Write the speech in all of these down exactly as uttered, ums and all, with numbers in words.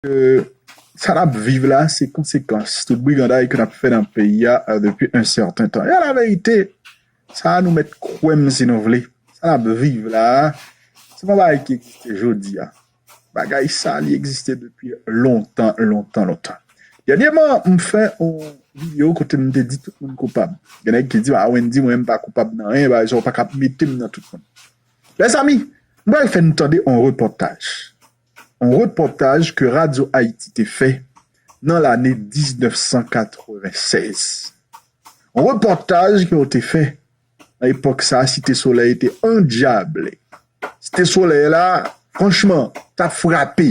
ke sa n ap viv la, se konsekans tout briganday ke n ap fè nan peyi a, euh, depi un certain temps. E a la verite, sa a nou mèt kwè m si nou vle. Sa n ap viv la, se pa bagay ki egziste jodi a. Bagay sa, li egziste depi lontan, lontan, lontan. Dènyèman, m fè yon videyo kote m te di tout moun koupab. Gen nèg ki di, "Ah, Wendy, mwen, m pa koupab nan anyen, bagay sa, ou pa ka mete m nan tout moun." Mezanmi, m pral fè n tande yon repòtaj. Yon repòtaj ke Radio Haïti te fè nan lane diznèf san katreven sèz. Yon repòtaj ke yo te fè nan epòk sa, Site Solèy te andyable. Site Solèy la, franchman, t ap frape.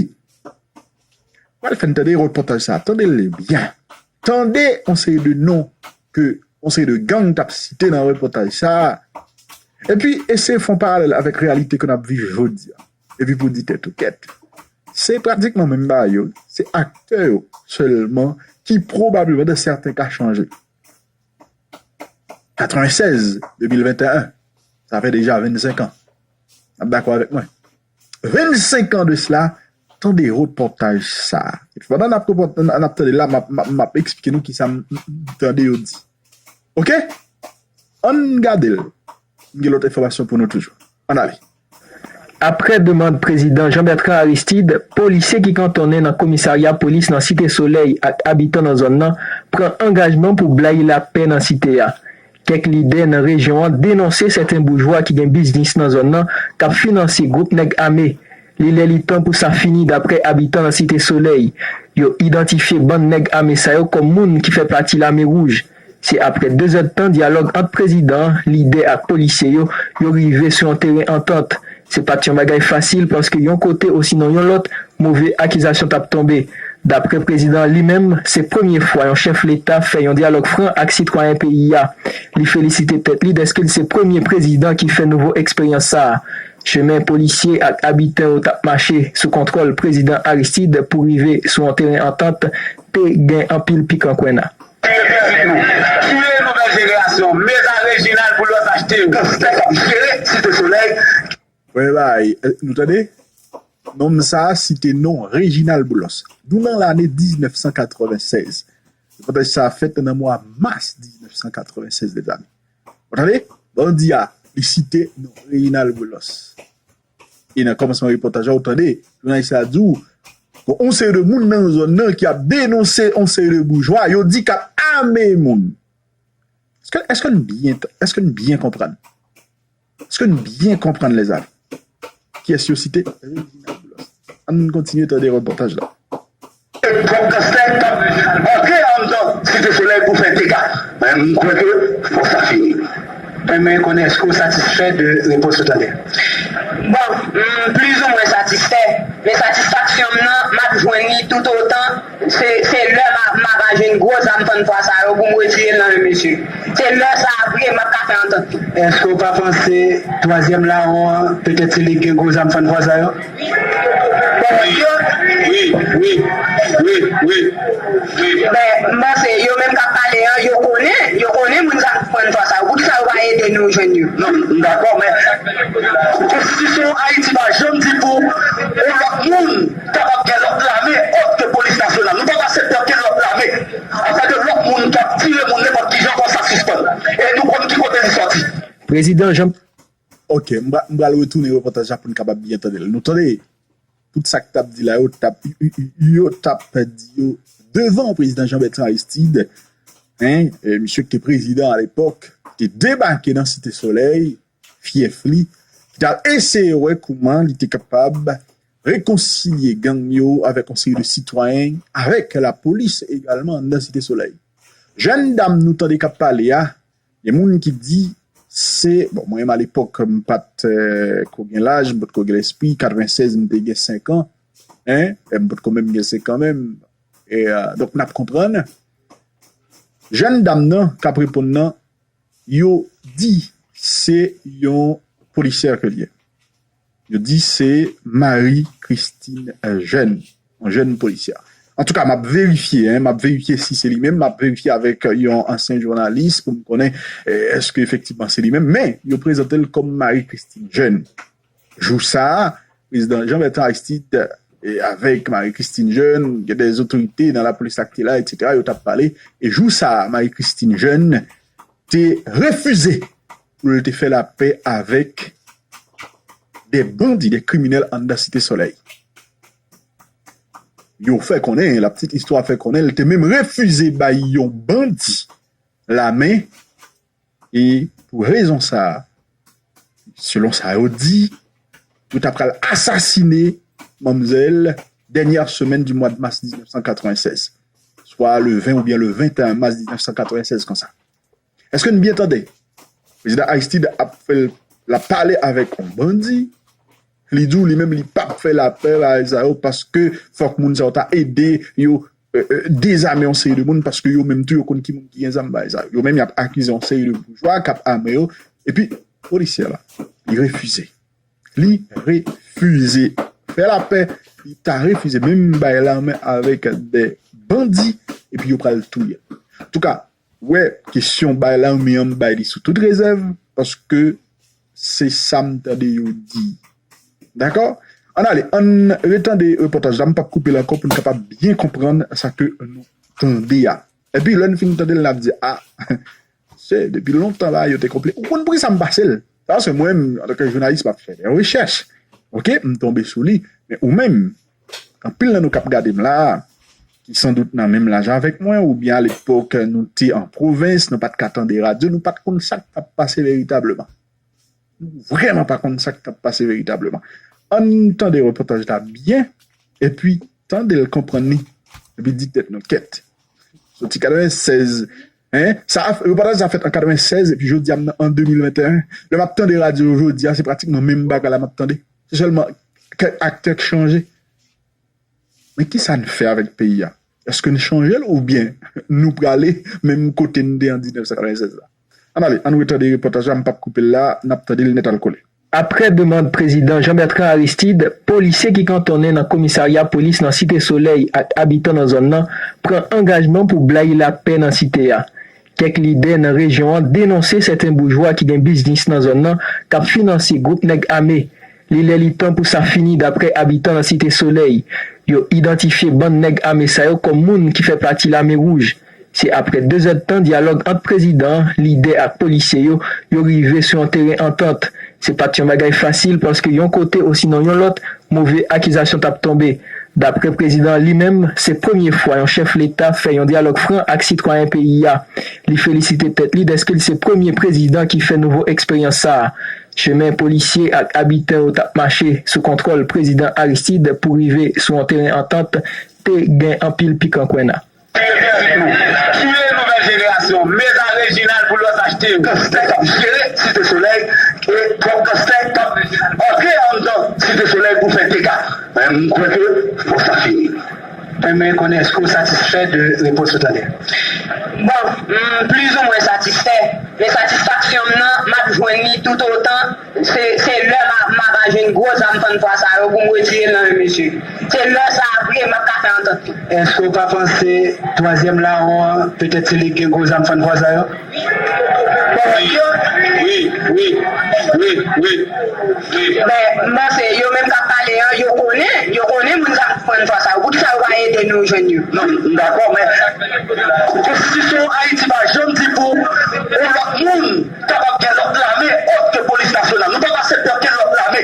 Pral fè n tande repòtaj sa. Tande l byen. Tande yon seri de non ke yon seri de gang t ap site nan repòtaj sa. Epi, eseye fè yon paralèl avèk reyalite ke n ap viv jodi a. Epi pou di tèt ou kèt. Se pratikman menm bagay yo. Se aktè yo sèlman ki pwobableman, dans certains cas, chanje. Katreven sèz, de mil venteyen, sa fè deja vennsenk an. N ap dakò avèk mwen. Vennsenk an de sela, tande repòtaj sa. Epi pandan n ap repòt-, n ap tande la, m ap, m ap, m ap eksplike nou kisa m, m, m tande yo di. Oke? Ann gade l. M gen lòt enfòmasyon pou nou toujou. Ann ale. Aprè demann prezidan Jean Bertrand Aristide, polisye ki kantonnen nan komisarya polis nan Site Solèy ak abitan nan zòn nan pran angajman pou blayi lapè nan site a. Kèk lidè nan rejyon an denonse sèten boujwa ki gen biznis nan zòn nan k ap finanse gwoup nèg ame. Li lè li tan pou sa fini, daprè abitan nan Site Solèy. Yo idantifye bann nèg ame sa yo kòm moun ki fè pati Lame Wouj. Se aprè dezèdtan dyalòg ant prezidan an, lidè ak polisye yo, yo rive sou yon teren antant. Se pa t yon bagay fasil paske yon kote osinon yon lòt, move akizasyon t ap tonbe. Daprè prezidan an li menm, se premye fwa yon chèf leta fè yon dyalòg fran ak sitwayen peyi a. Li felisite tèt li dèske l se premye prezidan ki fè nouvo eksperyans sa a. Chemen polisye ak abitan yo t ap mache sou kontwòl prezidan Aristide pou rive sou yon teren antant te gen anpil pikankwenna. Touye nouvèl jenerasyon, mezan Reginald Boulos achte yo. Gangstè k ap jere Site Solèy. Premye bagay, eh, nou tande? Nonm sa a site non Reginald Boulos. Nou nan lane diznèf san katreven sèz. Repòtaj sa a fèt nan mwa mas diznèf san katreven sèz, lezanmi. Ou tande? Bandi a, li site non Reginald Boulos. E nan kòmansman repòtaj la, ou tande, jounalis la di w, gon yon seri de moun nan zòn nan ki ap denonse yon seri de boujwa, yo di k ap ame moun. Èske, èske n byen, èske n byen konprann? Èske n byen konprann, lezanmi? Kiyès yo site? Reginald Boulos. Ann kontinye tande repòtaj la. Twòp gangstè k ap antre anndan Site Solèy pou fè dega. Men m kwè ke fòk sa fini. Mwen renmen konnen èske w satisfè de repons ou tande? Bon, m plizoumwen satisfè, men satisfaksyon m nan, m ap jwenn li toutotan se, se lè m a, m a va jwenn gwo zam fann fwa sa yo pou m retire l nan men mesye. Se lè sa a vre m ap ka fè antant. Èske w pa panse twazyèm lawon an, petèt se li k gen gwo zam fann fwa sa yo? Bon, yo, wi, wi, wi, wi, wi. Men, m panse yo menm k ap pale an, yo konnen, yo konnen moun sa k fann fwa sa yo. Poukisa yo pa ede nou jwenn yo? Non, m dakò, men Konstitisyon Ayiti pa janm di pou yon lòt moun kapab gen lòt lame òt ke polis nasyonal. Nou p ap aksepte okenn lòt lame. Antanke lòt moun k ap tire moun nenpòt kijan, fò sa sispann. E nou konn ki kote li sòti. Prezidan Jean. Ok, m pra-, m pral retounen repòtaj la pou n kapab byen tande l. Nou tande tout sa k t ap di la, yo t ap, yo t ap di yo devan prezidan Jean Bertrand Aristide, hein, e misye ki te prezidan alepòk, te debake nan Site Solèy, fyèf li, ki t al eseye wè kouman li te kapab rekonsilye gang yo avèk yon seri de sitwayen, avèk lapolis egalman anndan Site Solèy. Jèn dam nou tande k ap pale a, gen moun ki di se, bon, mwen menm alepòk, m pa t, eh, ko gen laj, m pa t ko gen lespri, katreven sèz, m te gen senk an, hein, eh, m pa t ko menm gen senk an menm, e, eh, donk n ap konprann. Jèn dam nan k ap reponn nan, yo di se yon polisyè ke l ye. Yo di se Marie Christine Jeune, yon jèn polisyè. Antouka, m ap verifye, hein, m ap verifye si se li menm, m ap verifye avèk yon ansyen jounalis pou m konnen, eh, èske efektivman se li menm, men yo prezante l kòm Marie Christine Jeune. Jou sa a, prezidan Jean Bertrand Aristide e avèk Marie Christine Jeune, gen de otorite nan lapolis la ki te la, etsetera, yo t ap pale. E jou sa a, Marie Christine Jeune te refize pou l te fè lapè avèk de bandi, de kriminèl anndan Site Solèy. Yo fè konnen, la petite histoire fè konnen, l te menm refize bay yon bandi lamen, e pou rezon sa a, selon sa yo di, yo ta pral asasine manmzèl dènyè semèn di mwa de mas diznèf san katrevennsèz, swa le ven oubyen le venteyen mas diznèf san katrevennsèz konsa. Èske n byen tande? Prezidan Aristide ap fè l, l ap pale avèk yon bandi, li di w li menm li p ap fè lapè bagay sa yo paske fòk moun sa yo ta ede yo, e, e, dezame yon seri de moun paske yo menm tou yo konn ki moun ki gen zam bagay sa yo. Yo menm y ap akize yon seri de boujwa k ap ame yo. Epi, polisye la, li refize. Li refize fè lapè, li ta refize menm bay lamen avèk de bandi, epi yo pral touye l. Antouka, ou wè, kesyon bay lame an, m bay li sou tout rezèv, paske se sa m tande yo di. Dakò? Ann ale, ann retande repòtaj la, m p ap koupe l ankò pou n kapab byen konprann sa ke nou tande a. Epi lè n fin tande l, n ap di, a, se depi lontan la, yo te konple. Ou konn poukisa m pase l? Sa se mwen, antanke jounalis, m ap fè de rechèch. Oke, m tonbe sou li. Men ou menm, anpil nan nou k ap gade m la, ki sandout nan menm laj avèk mwen, oubyen alepòk nou te an pwovens, nou pa t ka tande radyo, nou pa t konn sa k t ap pase veritableman. Nou vrèman pa konn sa k t ap pase veritableman. Ann tande repòtaj la byen, epi tande l, konprann li, epi di tèt nou, kèt. Soti katrevennsèz, en, sa, repòtaj sa fèt an katrevennsèz, epi jodi a m nan an de mil venteyen. Lè m ap tande radyo jodi a, se pratikman menm bagay la m ap tande. Se sèlman kèk aktè k chanje. Men kisa n fè avèk peyi a? Èske n chanje l oubyen nou prale menm kote n te an diznèf san katrevennsèz la? Ann ale, ann retande repòtaj la, m p ap koupe l la, n ap tande l nèt al kole. Aprè demann prezidan Jean Bertrand Aristide, polisye ki kantonnen nan komisarya polis nan Site Solèy ak abitan nan zòn nan pran angajman pou blayi lapè nan site a. Kèk lidè nan rejyon an denonse sèten boujwa ki gen biznis nan zòn nan k ap finanse gwoup nèg ame. Li lè li tan pou sa fini, daprè abitan nan Site Solèy. Yo idantifye bann nèg ame sa yo kòm moun ki fè pati Lame Wouj. Se aprè dezèdtan dyalòg ant prezidan an, lidè ak polisye yo, yo rive sou yon teren antant. Se pa t yon bagay fasil paske yon kote osinon yon lòt, move akizasyon t ap tonbe. Daprè prezidan an li menm, se premye fwa yon chèf leta fè yon dyalòg fran ak sitwayen peyi a. Li felisite tèt li dèske l se premye prezidan ki fè nouvo eksperyans sa a. Chemen polisye ak abitan yo t ap mache sou kontwòl prezidan Aristide pou rive sou yon teren antant te gen anpil pikan kwenna. Sou le nouvèl jenerasyon, Meza Rejinal pou lòs achte yo. Ganstè k ap jere Site Solèy e twòp ganstè k ap antre anndan Site Solèy pou fè dega. Men m kwè ke fò sa fini. Mwen renmen konnen èske w satisfè de repons ou tande? Bon, m plizoumwen satisfè. Men satisfaksyon m nan, m ap jwenn li toutotan se, se lè m a, m a va jwenn gwo zam fann fwa sa yo pou m retire l nan men mesye. Se lè sa a vre m ap ka fè antant tou. Èske w pa panse twazyèm lawon an, petèt se li k gen gwo zam fann fwa sa yo? Bon, yo, wi, wi, wi, wi, wi. Men, m panse yo menm k ap pale an, yo konnen, yo konnen moun sa fann fwa sa yo. Poukisa yo pa ede nou jwenn yo? Non, m dakò, men Konstitisyon Ayiti pa janm di pou yon lòt moun kapab gen lòt lame òt ke polis nasyonal. Nou p ap aksepte okenn lòt lame.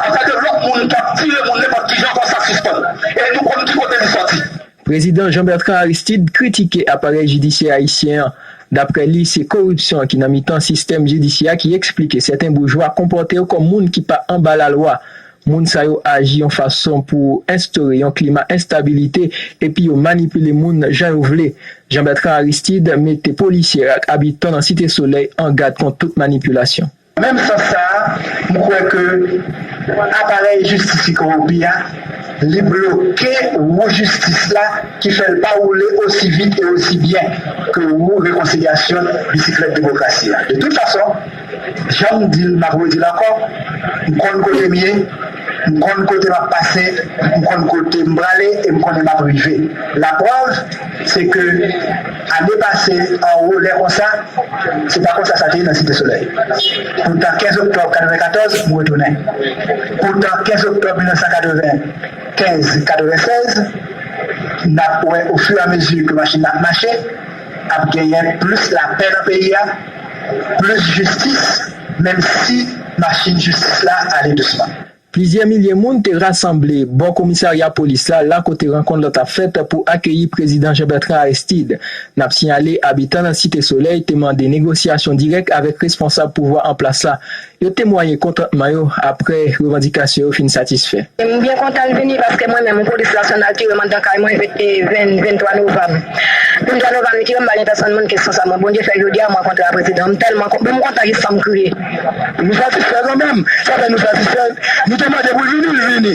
Afè de lòt moun k ap tire moun nenpòt kijan, fò sa sispann. E nou konn ki kote li sòti. Prezidan Jean Bertrand Aristide kritike aparèy jidisyè ayisyen an. Daprè li, se koripsyon ki nan mitan sistèm jidisyè a ki eksplike sèten boujwa konpòte yo kòm moun ki pa anba lalwa. Moun sa yo aji yon fason pou enstore yon klima enstabilite epi yo manipile moun jan yo vle. Jean Bertrand Aristide mete polisye ak abitan nan Site Solèy an gad kont tout manipilasyon. Nan menm sans sa a, m kwè ke aparèy jistis ki kowonpi a, li bloke wou jistis la ki fè l pa woule osi vit e osi byen ke wou rekonsilyasyon bisiklèt demokrasi a. De tout fason, jan m di l, m ap redi l ankò, m konn kote m ye, M konn kote m ap pase, m konn kote m prale e m konnen m ap rive. Laprèv, se ke ane pase, anwo, lè konsa, se pa konsa sa te ye nan Site Solèy. Poutan, kenz oktòb katrevenkatòz, m retounen. Poutan, kenz oktòb mil nèf san katrevenkenz, katrevennsèz, n ap wè, ofiramezi ke machin nan ap mache, ap genyen plis lapè nan peyi a, plis jistis, menm si machin jistis la ale dousman. Plizyè milye moun te rasanble bò komisarya polis la, la kote rankont lan t ap fèt, pou akeyi prezidan Jean Bertrand Aristide. N ap siyale, abitan nan Site Solèy te mande negosyasyon dirèk avèk responsab pouvwa an plas la. Yo temwaye kontantman yo apre revandikasyon yo fin satisfè. M byen kontan l vini paske mwen menm, yon polis la sot al tire m anndan kay mwen, ven, ven, venntwa novanm. Venntwa novanm, li tire m, m pa gen pèsonn moun ki responsab mwen. Bondye fè jodi a, m rankontre ak prezidan. M tèlman kon-, m kontan jis fè m kriye. Nou satisfè kanmenm. Sa fè nou satisfè. Nou te mande pou l vini, l vini.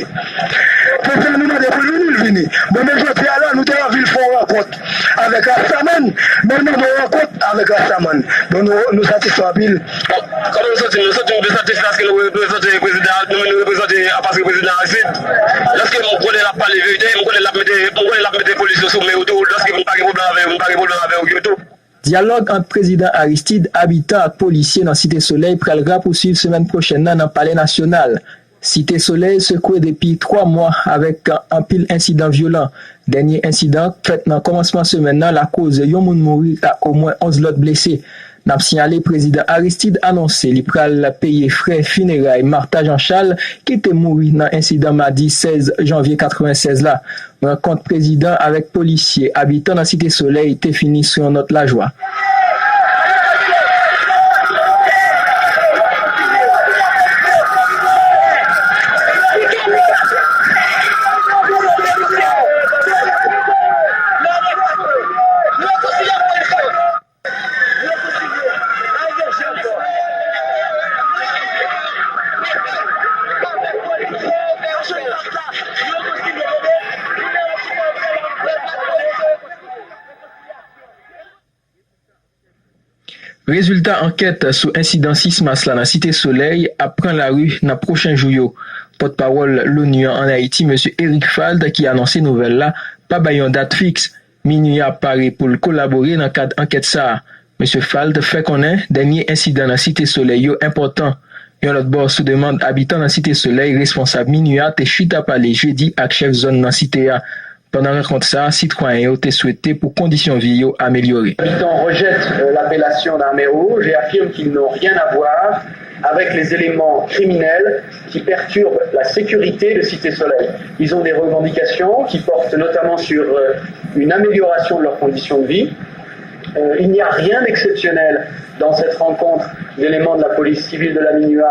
Poukisa nou mande pou l vini, l vini? Bon, men jodi a la, nou te anvi l fè yon rankont avèk Rastaman, men l mande yon rankont avèk Rastaman. Bon, nou, nou satisfè anpil. Kòman nou santi nou? Nou santi nou byen satisfè paske nou reprezante prezidan, nou menm nou reprezante, paske prezidan Aristide. Lèske m konnen l ap pale verite, m konnen l ap mete, m konnen l ap mete polis yo sou men yo tou. Lèske m pa gen pwoblèm avè yo, m pa gen pwoblèm avè yo tou. Dyalòg ant prezidan Aristide, abitan ak polisye nan Site Solèy pral rapousuiv semèn pwochèn nan nan Palè Nasyonal. Site Solèy sekwe depi twa mwa avèk anpil ensidan vyolan. Dènye ensidan fèt nan kòmansman semèn nan, lakòz yon moun mouri ak omwen onz lòt blese. N ap siyale, prezidan Aristide anonse li pral peye frè fineray Martha Jean Charles, ki te mouri nan ensidan madi sèz janvye katrevennsèz la. Rankont prezidan avèk polisye, abitan nan Site Solèy te fini sou yon nòt lajwa. Rezilta ankèt sou ensidan sis mas la nan Site Solèy ap pran lari nan pwochen jou yo. Pòtpawòl l'ONU an ann Ayiti, mesye Eric Fald, ki anonse nouvèl la, pa bay yon dat fiks. MINUH pare pou l kolabore nan kad ankèt sa a. Mesye Fald fè konnen dènye ensidan nan Site Solèy yo enpòtan. Yon lòt bò, sou demann abitan nan Site Solèy, responsab MINUH te chita pale jedi ak chèf zòn nan site a. Pandan rankont sa a, sitwayen yo te swete pou kondisyon vi yo amelyore. Les habitants rejettent, euh, l'appellation d'armée rouge et affirment qu'ils n'ont rien à voir avec les éléments criminels qui perturbent la sécurité de Cité Soleil. Ils ont des revendications qui portent notamment sur, euh, une amélioration de leurs conditions de vie. Euh, il n'y a rien d'exceptionnel dans cette rencontre d'éléments de la police civile de la MINUH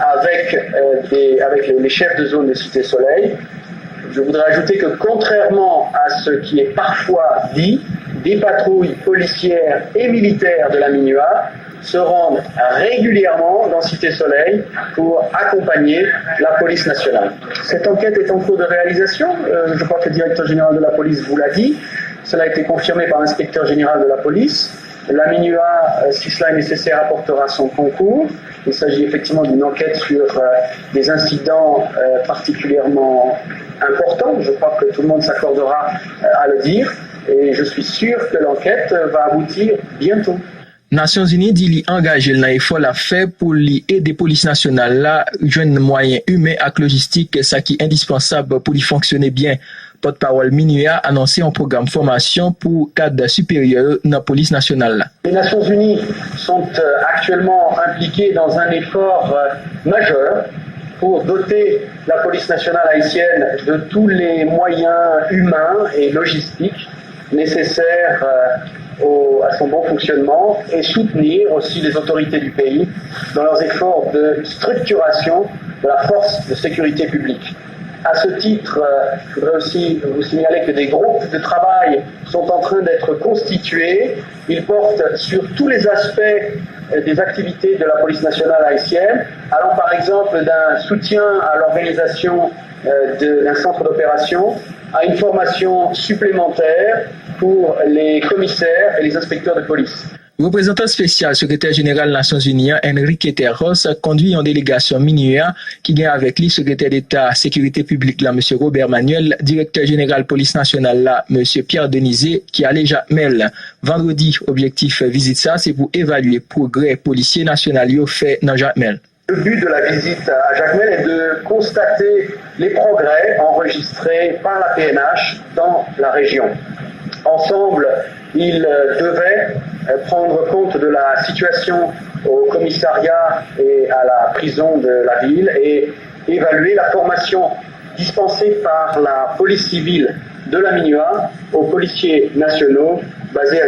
avec, euh, des, avec les, les chefs de zone de Cité Soleil. Je voudrais ajouter que, contrairement à ce qui est parfois dit, des patrouilles policières et militaires de la MINUH se rendent régulièrement dans Cité Soleil pour accompagner la police nationale. Cette enquête est en cours de réalisation. Euh, je crois que le directeur général de la police vous l'a dit. Cela a été confirmé par l'inspecteur général de la police. La MINUH, euh, si cela est nécessaire, apportera son concours. Il s'agit effectivement d'une enquête sur, euh, des incidents, euh, particulièrement importants. Je crois que tout le monde s'accordera, euh, à le dire. Et je suis sûr que l'enquête va aboutir bientôt. Nasyonzini di li angaje l nan efò l ap fè pou li ede polis nasyonal la jwenn mwayen imen ak lojistik, sa ki endispansab pou li fonksyone byen. Pòtpawòl MINUH a anonse yon pwogram fòmasyon pou kad siperyè yo nan polis nasyonal la. Les Nations Unies sont, euh, actuellement impliquées dans un effort, euh, majeur pour doter la police nationale haïtienne de tous les moyens humains et logistiques nécessaires, euh, au, à son bon fonctionnement et soutenir aussi les autorités du pays dans leurs efforts de structuration de la force de sécurité publique. À ce titre, euh, je voudrais aussi vous signaler que des groupes de travail sont en train d'être constitués. Ils portent sur tous les aspects, euh, des activités de la police nationale haïtienne, allant par exemple d'un soutien à l'organisation, euh, de, d'un centre d'opération à une formation supplémentaire pour les commissaires et les inspecteurs de police. Reprezantan espesyal Sekretè Jeneral Nasyonzini an, Enrique Terros, kondwi yon delegasyon MINUEA ki gen avèk li Sekretè Deta Sekirite Piblik la, Mesye Robert Manuel, Direktè Jeneral Polis Nasyonal la, Mesye Pierre Denizé, ki ale Jakmèl. Vandredi, objektif vizit sa se pou evalye pwogrè polisye nasyonal yo fè nan Jakmèl. Le but de la visite à Jacmel est de constater les progrès enregistrés par la P N H dans la région. Ensemble, ils devaient prendre compte de la situation au commissariat et à la prison de la ville et évaluer la formation dispensée par la police civile de la MINUA aux policiers nationaux basés à